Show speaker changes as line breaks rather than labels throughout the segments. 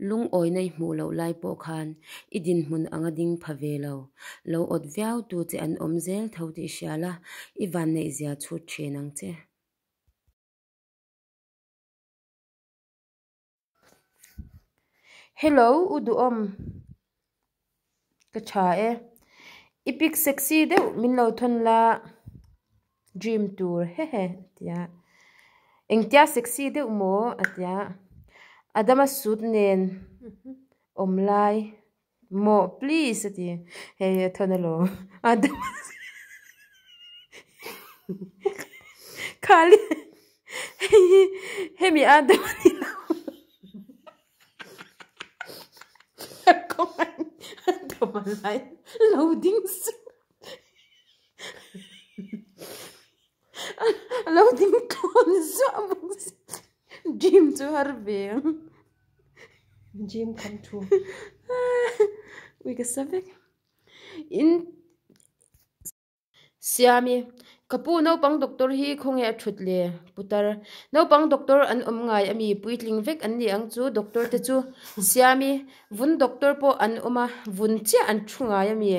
Lungawina i hmuh loh lai pawh khan i dinhmun anga ding pha ve lo. Lo awt viau tu che an awm zel tho tih hria la, i vanneihzia chhut thin ang che. Hello u duhawm ka tha e. I pic sexy deuh min lo thawn la dream tur hehe a ti a. Engtia sexy deuh maw a ti a. Adama suit nen awm lai maw please a ti. Hei a thawn alawm Adama Khali hei hi hemi Adama ni lo. Loading su loading tlawn zuah bawk si dream chu har ve ang
dream come true
ui ka sa vek in. Siami, Ka pu naupang doctor hi khawnge a thut le? Putar, Naupang doctor an awm ngai ami? Puitling vek an ni ang chu doctor te chu. Siami, Vun doctor pawh an awm a, vun chiah an thu ngai ami?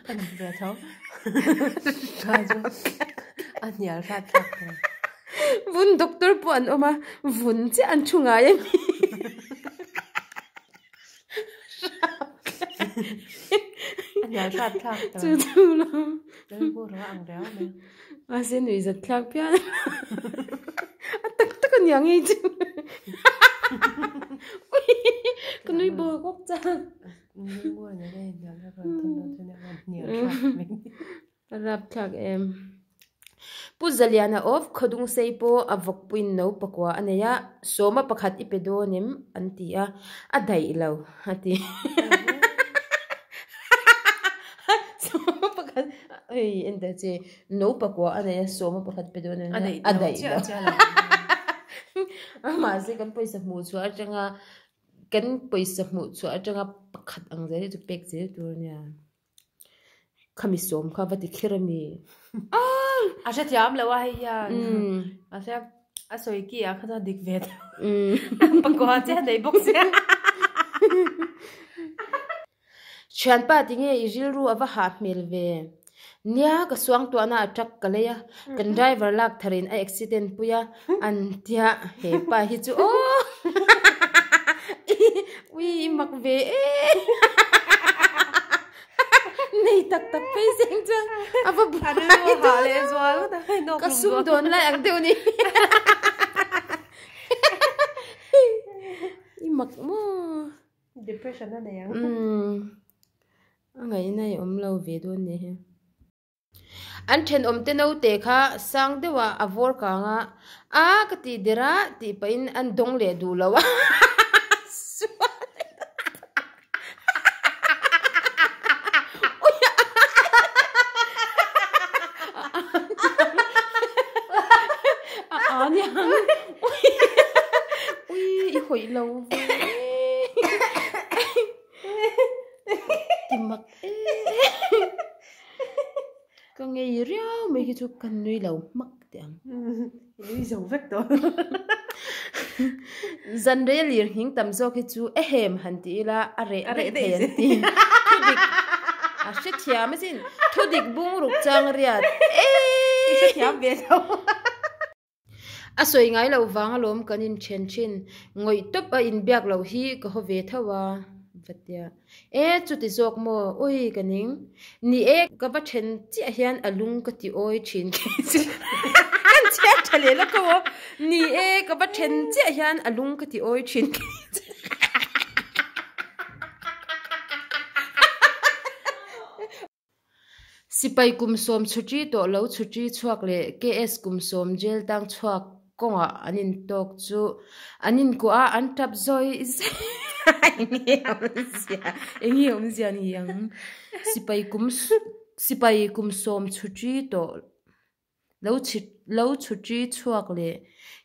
A ni ve tho. Kha chu a hnial hrat thlak thei.
Vun doctor pawh an awm a, vun chiah an thu ngai ami? Chu chu lo mahse nui zat thlak phian a tak tak a nia ngei chu ka nui bawk bawk chak A rapthlak em. Pu Zaliana of Khawdungsei pawh a vawkpuiin no pakua a nei a, sawma pakhat i pe dawn em? an ti a, a daih lo a ti. Sawma pakhat hei en ta che, no pakua a nei a, sawma pakhat pe dawn em? A daih lo. Mahse kan pawisa hmuh chhuah atanga kan pawisa hmuh chhuah atanga pakhat ang zel hi chu pek zel tur a nia. Khami sawm kha va ti kher a mi.
A hrethiam lo a hei hian. Mahse a sawi ki ah kha chuan dik ve ta. Pakua che a nei bawk sia.
Thianpa tinge i rilru a va hah hmel ve. Nia ka suangtuahna a truck ka lei a, kan driver lak tharin a accident pui a, an tia he pa hi chu aw ui i mak ve e nei tak tak phei seng chuan a va buai dawn ka sum dawn lai ang deuh ni i mak maw
depression a nei ang
a ngaihna i awm lo ve dawn nia hi. An thenawmte naute kha sang deuhah a vawr kang a, A ka tih der a tih pahin an dawng leh duh lo a. A niang ui i hawih lo ve ti mak e. Ka ngei riau mai hi chu ka nui lo hmak teh ang.
I nui zo vek tawh.
Zan rei a lir nghing tam zawk hi chu ehem han ti ila a reh daih thei an ti. Thudik a hrethiam asin. Thudik bung ruk chang riat
e. I hrethiam ve lo.
A sawi ngai loh vang alawm kan inthen thin. Ngawih tawp a inbiak loh hi ka haw ve tho a, va tia. E, chuti zawk maw? Ui, ka ning. Ni e, ka va then chiah hian a lung ka ti awi thin khi chu. Kan chhiat tha leh lawk aw. Ni e, ka va then chiah hian a lung ka ti awi thin khi chu. Sipai kum 10 chhuṭi tawh lo chhuṭi chhuak leh KS kum 10 jail tang chhuak kawngah an intawk chu an inkuah a, an tap zawi zawi enge awmzia enge awmzia ni ang sipai kum sipai kum 10 chhuṭi tawh lo lo chhuṭi chhuak leh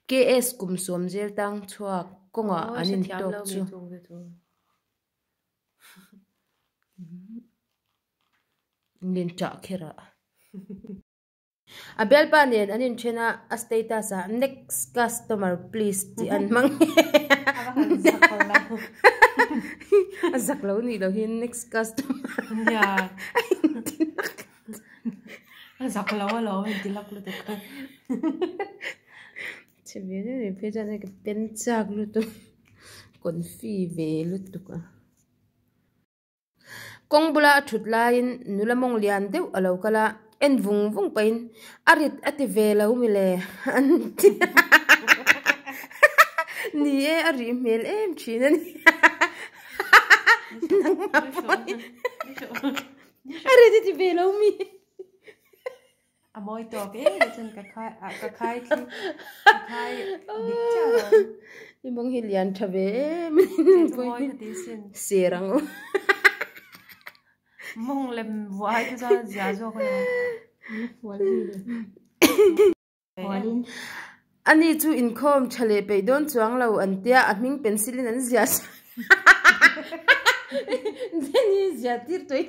KS kum 10 jail tang chhuak kawngah an intawk chu. Nin ṭah kher a. A bialpa nen an inthen a, a status ah next customer please tih an hmang. A zak lo nih loh hi next customer.
Nia. A zak lo a lo inti lak lutuk a.
Chhe ve deuh ni phei chuan hei ka pen chak lutuk confi ve lutuk a. Kawng bula a thut laiin nula mawng lian deuh a lo kal a, en vung vung pahin a rit a ti ve lo mi le an ti a. Ni e, a rih hmel em thin a ni. Nangmah pawh hi a rit a ti ve lo mi.
A mawi tawk em mai chuan ka khai ah ka khai thli ka khai dik chiah lo.
I mawng hi lian tha ve em
mawi ka ti sin.
Ser ang u.
Mawng lem vuah ai te chuan zia zawk a ni.
Ani chu inkhawm tha leh peih dawn chuang lo an tia a hming pencil in an ziah sak. Jenny ziah tir tawih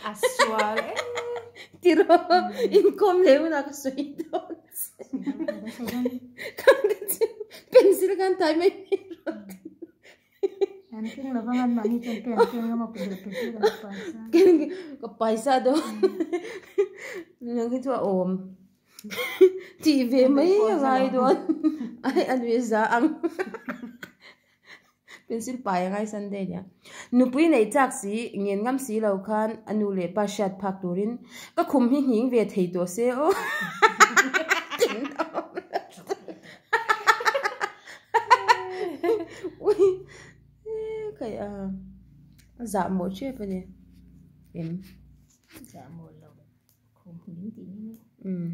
A sual e.
Tiro inkhawm leh hunah ka sawi dawn che. Pencil khan thai mai mai rawh.
An keng lo vang an mahni chuan pen an keng emaw pe duh pencil an paisa.
Ka paisa dawn. Nang hi chu a awm. Tih ve mai a ngai dawn. Ai a nui za ang. Pencil pai a ngai Sunday nia. Nupui neih chak si, ngen ngam si lo khan a nu leh pa hriat phak turin ka khum hi nghing ve thei tawh se aw. Ui kai a zah mawh ṭep a ni em.
Zah mawh lo. Khum hming tih ni.
Umm.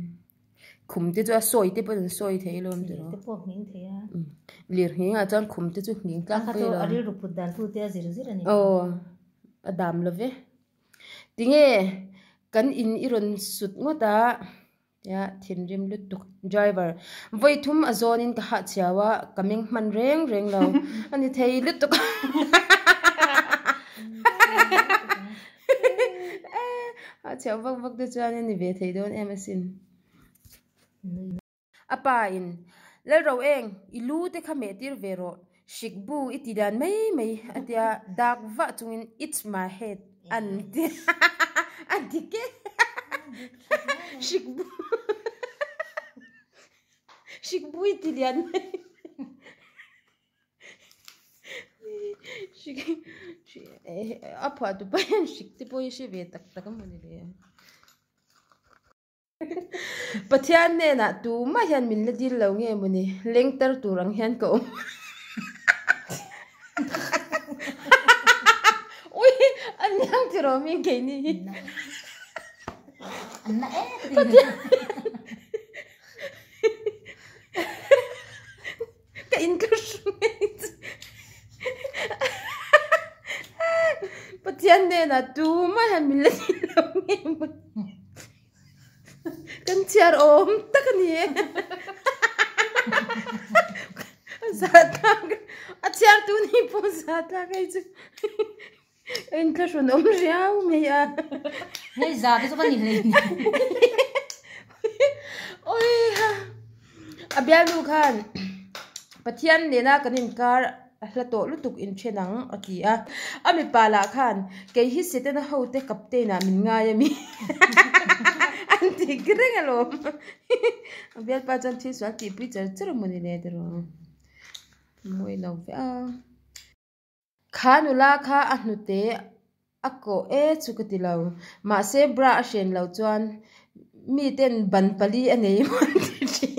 Khum te chu a sawi te pawh an sawi thei alawm
tiraw. Lir te pawh hming thei a.
Umm. Lir hming ah chuan khum te chu hming tlang pui alawm.
A rilru put dan tu te a zir zir a ni.
Aw. A dam lo ve. Tinge kan in i rawn sut ngawt a tia thinrim lutuk driver vawi thum a zawn in ka hah chhiau a ka meng hman reng reng lo a ni thei lutuk a. A chhiah vak vak te chuan a ni ve thei dawn em asin. A pa in, Lalro eng, i lu te kha meh tir ve rawh, hrik bu i ti dan mai mai a tia dak vah chungin it's my head an ti a dik e hrik bu hrik bu i ti lian mai A phuah tu pa hian hrik te pawh hi hre ve tak tak a mawni le. Pathian hnenah tumah hian min la dil lo nge mawni leng tar tur ang hian ka awm. Ui a niang tiraw mi keini hi. Pathian Ka in ka hru ngei chu. Pathian hnenah tumah hian min la thil lo nge maw. Kan chhiar awm tak a ni e. A zahthlak a chhiartu ni pawh zahthlak hei chu. Ka inthlahrun awm riau mai a.
Hei za te chu ka ni hlei ni.
Oi ha. A bialnu khan Pathian nena kan inkar a hla tawh lutuk inthen ang a ti a. A mipa lah khan kei hi Setana hote captain ah min ngai a mi. An ti reng alawm. A bialpa chuan thil sual tihpui char char a mawni le tiraw. Mawi lo ve a. Kha nula kha a hnute a kawh e chu ka ti lo. Mahse bra a hren lo chuan miten ban pali a nei maw an ti thin.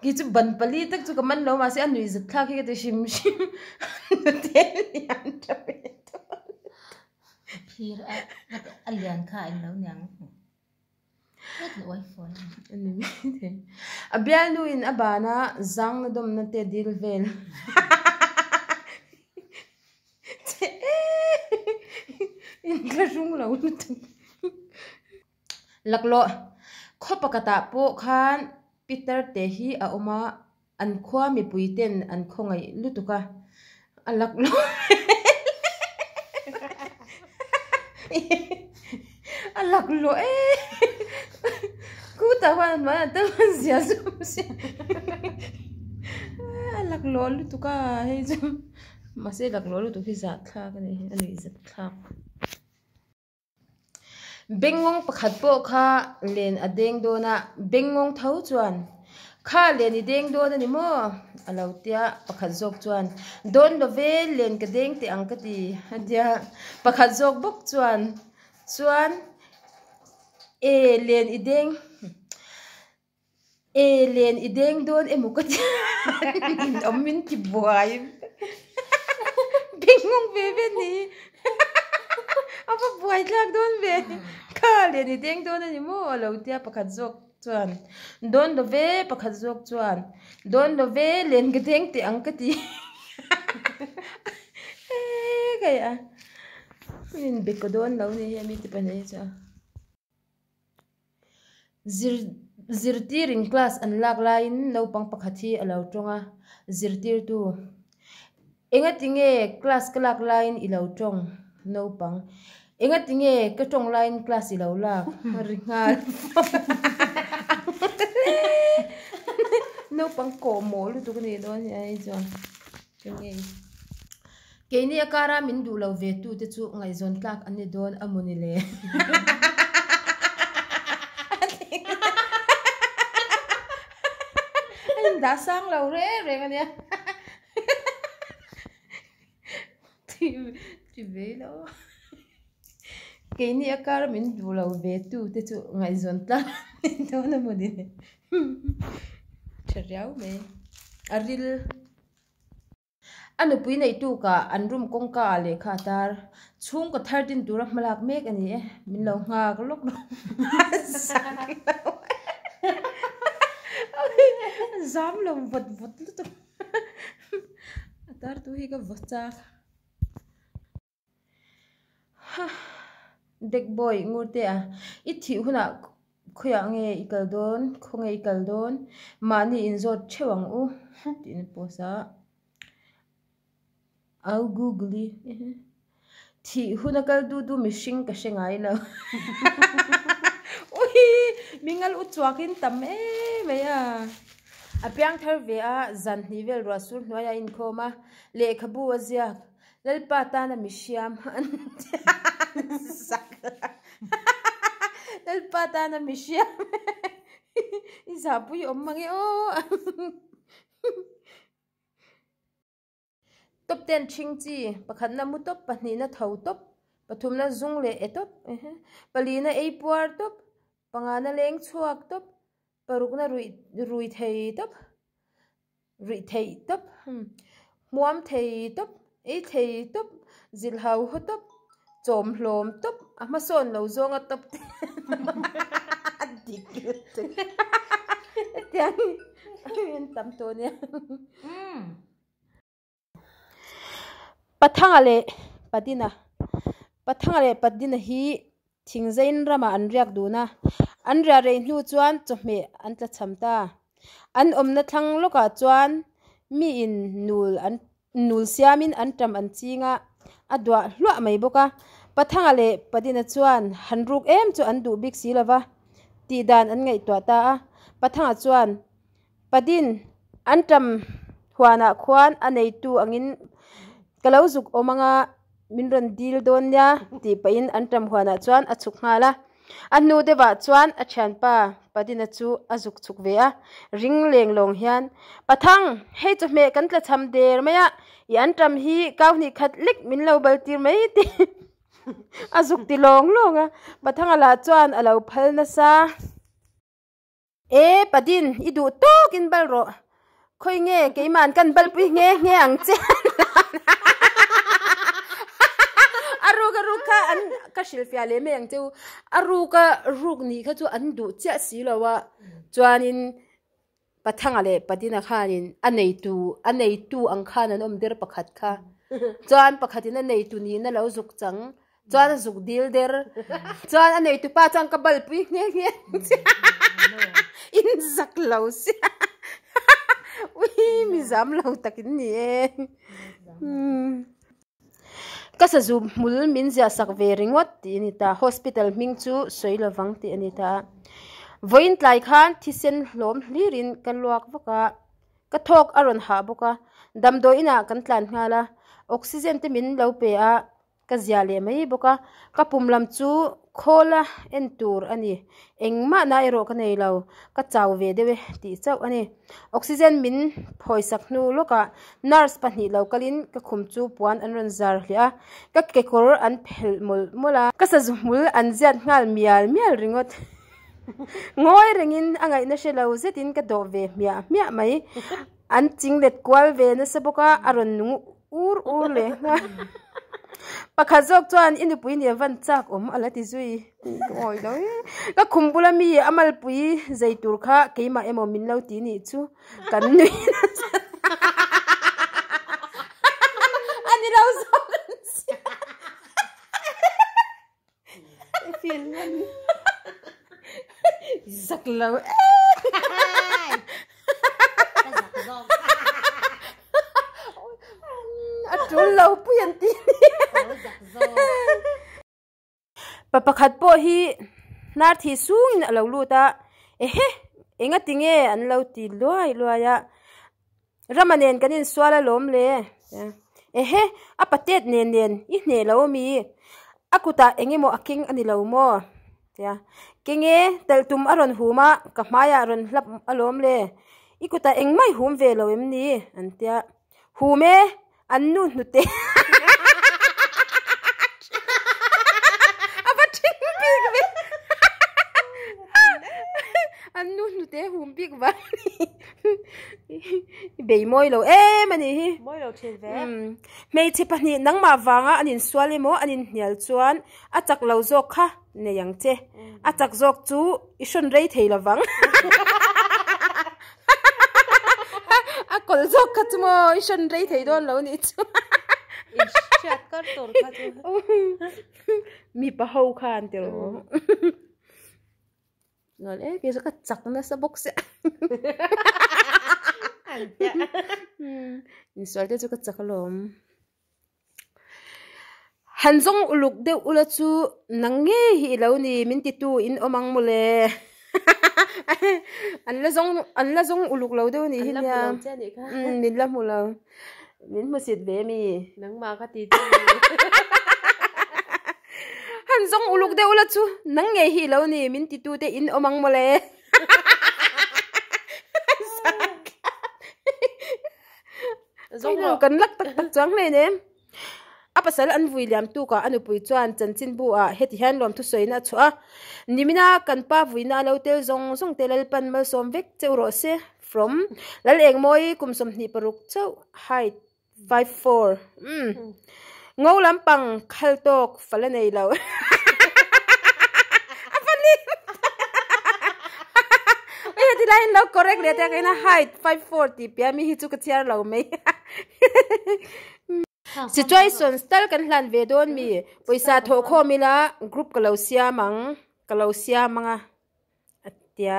Kei chu ban pali tak chu ka man lo mahse a nuih zat thlak hi ka ti hrim hrim hnute lian tha ve dawn.
Phir a a lian kha a englo niang
A bialnu in a ban a zangna dawmna te dil vel. Che in ka hrung lo lutuk. Laklawh khaw pakhatah pawh khan Peter te hi a awm a, an khua mipui ten an khawngaih lutuk a, a laklawh. A laklawh e Kutah khuan a hnuaiah tal an zia zum sia A laklawh lutuk a hei chu mahse laklawh lutuk hi zah thlak a ni a nuih zat thlak. Bengngawng pakhat pawh kha len a deng dawn a, bengngawng tho chuan, Kha len i deng dawn a ni maw? a lo tia, pakhat zawk chuan, Dawn lo ve, len ka deng teh ang ka ti, a tia, pakhat zawk bawk chuan, Chuan, e len i deng. E len i deng dawn emaw ka ti awm min ti buai bengngawng ve ve ni a va buai thlak dawn ve kha len i deng dawn a ni maw a lo tia pakhat zawk chuan dawn lo ve pakhat zawk chuan dawn lo ve len ka deng teh ang ka ti hei a min be kaw dawn lo ni hemi ti pahnih hi chu. Zirtirin class an lak laiin naupang pakhat hi a lo tawng a, zirtirtu, Engati nge class ka lak laiin i lo tawng? Naupang, Engati nge ka tawng laiin class i lo lak? Ri nghal Naupang kawh mawh lutuk a nih dawn hi a hei chuan. Keini a kara min duh lo ve tu te chu ngaihzawn tlak an ni dawn a maw ni le? A indah sang lo reng reng a nia. Ti ve lo. Keini a kara min duh lo ve tu te chu ngaihzawn tlak an ni dawn a maw ni le? Tha riau mai. A ril. A nupui neih tukah an room kawngka ah lehkha a tar. Chhungkaw thar din tura hmalak mek a ni e. Min lo nghak lawk rawh. Zam lo vawt vawt lutuk. A tar tu hi ka vaw chak. Dek boy ngurte a, i thih hunah khawiah nge i kal dawn, khawnge i kal dawn, mahni inzawt theuh ang u tiin a post a. Au google i thih huna kal du du mihring ka hre ngai lo. Ui mingal u chuakin tam em mai a. A piang thar ve a, zan hnih vel ruah sur hnuaiah a inkhawm a, lehkhabu a ziak. Lalpa tana mi hriam an zak Lalpa tana mi hriam i zahpui awm mang e aw. Top ten ṭhing chi, pakhatna mu tawp, pahnihna tho tawp, pathumna zung leh e tawp, palina ei puar tawp, pangana leng chhuak tawp, parukna ruih rui thei tawp. Rih theih tawp, hmuam thei tawp, ei thei tawp, zilh hau haw tawp, chawm hlawm tawp, a hmasawn lo zawnga tawp te a dik lutuk hetiang hi an tam tawh nia. Pathanga leh Padina Pathanga leh Padina hi thingzain ramah an riak dun a, an riah rei hnu chuan chawhmeh an tla cham ta. An awmna thlang lawkah chuan miin nul an nul siamin an tam an ching a, a duah hluah mai bawk a. Pathanga leh Padina chuan han ruk em chu an duh bik si lova tih dan an ngaihtuah ta a. Pathanga chuan Padin, an ṭam huanah khuan a neitu angin ka lo zuk awm anga min rawn dil dawn nia tih pahin an ṭam huanah chuan a chhuk nghal a. A hnu deuhah chuan a ṭhianpa Padina chu a zuk chhuk ve a, ring leng lawng hian, Pathang, hei chawhmeh kan tla cham der mai a, i an ṭam hi kau hnih khat lek min lo bal tir mai tih a zuk ti lawng lawng a. Pathanga lah chuan a lo phal nasa. E Padin, i duh tawkin bal rawh. Khawi nge keima'n kan balpui nghe nghe ang che. A ruk a ruk kha an ka hrilhfiah leh mai ang che u. A ruk a ruk nih kha chu an duh chiah si lo a. Chuanin Pathanga leh Padina khanin a neitu a neitu ang khan an awm der pakhat kha. Chuan pakhatin a neitu nihna lo zuk chang. Chuan a zuk dil der. Chuan a neitu pa chuan ka balpui nghe nghe ang che. In zak lo sia. Ui mi zam lo tak in ni e. Ka sazu hmul min ziah sak ve ringawt tih a ni ta. Hospital hming chu sawi lovang tih a ni ta. Vawiin tlai khan thisen hlawm hlirin ka luak vak a, ka thawk a rawn hah bawk a. Damdawi inah kan tlan nghal a, oxygen te min lo pe a. Ka ziah leh mai bawk a, ka pum lam chu khawla en tur a ni. Engmah na erawh ka nei lo, ka chau ve deuh e tih chauh a ni. Oxygen min phawisak hnu lawkah nurse pahnih lo kalin ka khum chu puan an rawn zar hliah a, ka kekawr an phelh mawlh mawlh a, ka sazu hmul an ziat nghal mial mial ringawt. Ngawi rengin a ngaihna hre lo zetin ka dawh ve hmiah hmiah mai. An chinglet kual ve nasa bawk a, a rawn nung ur ur leh nghal. Pakhat zawk chuan i nupui nia van chak awm a la ti zui. Ka awi lo e. Ka khum bula mi a malpui zei tur kha keimah emaw min lo ti nih chu kan nui nasa. A ni lo zawk an sia. Zak lo e. A tul lo pui an ti ni. Pa pakhat pawh hi hnar thih sungin a lo lut a, ehe enga tinge an lo ti luai luai a. Rama nen kan insual alawm le. Ehe, a patet nen nen i hneh lo ami? A kutah eng emaw a keng a ni lo maw? Tia, Kenge, talh tum a rawn hum a, ka hmaiah a rawn hlap alawm le. I kutah engmah i hum ve lo em ni? An tia. Hum e, an nu hnute. A va thing bik ve. An nu hnute hum bik va. I bei mawi lo em a nih hi.
Mawi lo thin ve.
Hmeichhe pahnih nangmah vanga an insual emaw an inhnial chuan a chak lo zawk kha nei ang che. A chak zawk chu i hrawn rei thei lovang. A kawlh zawk kha chu maw i hrawn rei thei dawn lo nih chu.
I hriat kar tur kha chu.
Mipa ho khan tiraw. Ngawl e kei chu ka chak nasa bawk sia. Insual te chu ka chak alawm. Han zawng uluk deuh ula chu nang ngei hi ilo ni min ti tu in awm ang mawle. An la zawng an la zawng uluk lo deuh anih hi nia. Min la hmu lo. Min hmu sit ve mi.
Nangmah ka ti tu.
Han zawng uluk deuh la chu nang ngei hi lo ni min ti tu te in awm ang mawle. Zawng lo kan lak tak tak chuang hle nem. A pasal an vui liam tuk ah a nupui chuan chanchin bu ah heti hian lawm thusawiin a chhuah a. Nimina kan pa vuina a lo tel zawng zawng te Lalpan malsawm vek cheu rawh se. From Lalengmawi kum 26 chauh height 54 umm ngo lampang khal tawk fal a nei lo a va lim ui heti laiin lo correct leh te ka height 54 tih piah mi hi chu ka chhiar lo mai Situations tal kan hlan ve dawn mi pawisa thawh khawm ila group ka lo siam ang ka lo siam ang a. A tia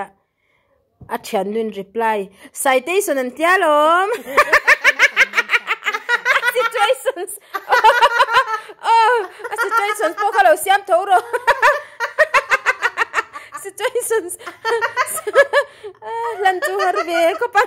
a thiannuin reply citation an tia lawm a situations oh a situations pawh kha lo siam tho rawh situations hlan chu har ve khawp a.